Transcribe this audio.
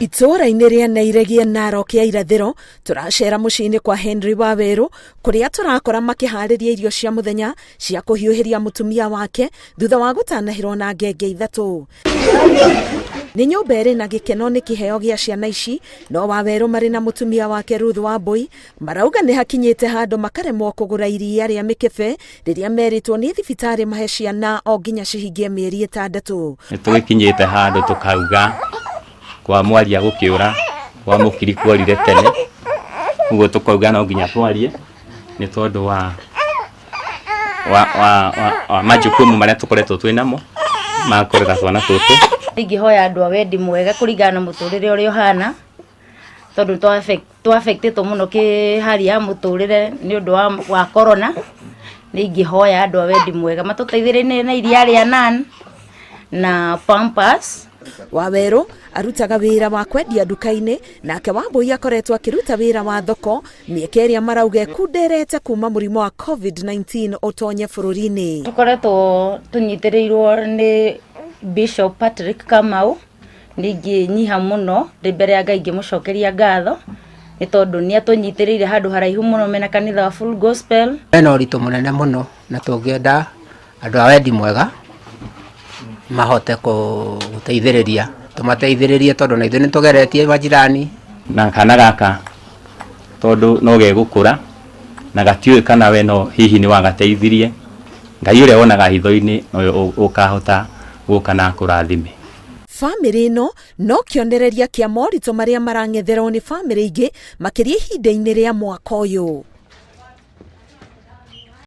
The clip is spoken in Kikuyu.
Itũũra-inĩ rĩa Nairegie Narok ya irathĩro, tũracera mũciĩ-inĩ kwa Henry Wawerũ kũrĩa tũrakora makĩharĩria irio cia mũthenya cia kũhiũhĩria mũtumia wake thutha wa gũtanahĩrwo na ngenge ithatũ. Nĩ nyũmba ĩrĩ na gĩkeno nĩ kĩheo gĩa ciana ici, no Wawerũ marĩ na mũtumia wake Ruth Wambui marauga nĩ hakinyĩte handũ makaremwo kũgũra iria rĩa mĩkebe rĩrĩa merĩtwo nĩ thibitarĩ mahe ciana o nginya cihingie mĩeri 6. Nĩ tũgĩkinyĩte handũ tũkauga kwa mwaria gũkĩũra kwa mũkiri kworire tene, ũguo tũkauga no nginya twarie nĩ tondũ wa wa wa wa, wa majukumu marĩa tũkoretwo twĩ namo ma kũrera twana tũtũ. Ingĩhoya andũ a wendi mwega kũringana na mũtũrĩre ũrĩa ũhana, tondũ twa affectĩtwo mũno kĩ hali ya mũtũrĩre nĩ ũndũ wa, wa corona, nĩ ingĩhoya andũ a wendi mwega matũteithĩrĩrie na iria rĩa Nan na pampers. Wawerũ arutaga wĩra wa kwendia nduka-inĩ, nake Wambũi akoretwo akĩruta wĩra wa thoko, mĩeke ĩrĩa marauga ĩkunderete kuma mũrimũ wa COVID-19 ũtonye bũrũri-inĩ. Tũkoretwo tũnyitĩrĩirwo nĩ Bishop Patrick Kamau, ningĩ nyiha mũno ndĩ mbere ya Ngai ngĩmũcokeria ngatho nĩ tondũ nĩ atũnyitĩrĩire handũ haraihu mũno mena kanitha wa Full Gospel. Hena ũritũ mũnene mũno na tũngĩenda andũ a wendi mwega mahote gũteithĩrĩria, tũmateithĩrĩrie tondũ na ithuĩ nĩ tũgeretie majirani. Na kana gaka tondũ no gegũkũra na gatiũĩ kana we no hihi nĩ wagateithirie, Ngai ũrĩa wonaga hitho-inĩ nowe ũkahota gũka na akũrathime. Bamĩrĩ ĩno no kĩonereria kĩa moritũ marĩa marang'etherwo nĩ bamĩrĩ ingĩ makĩria ihinda-inĩ rĩa mwaka ũyũ.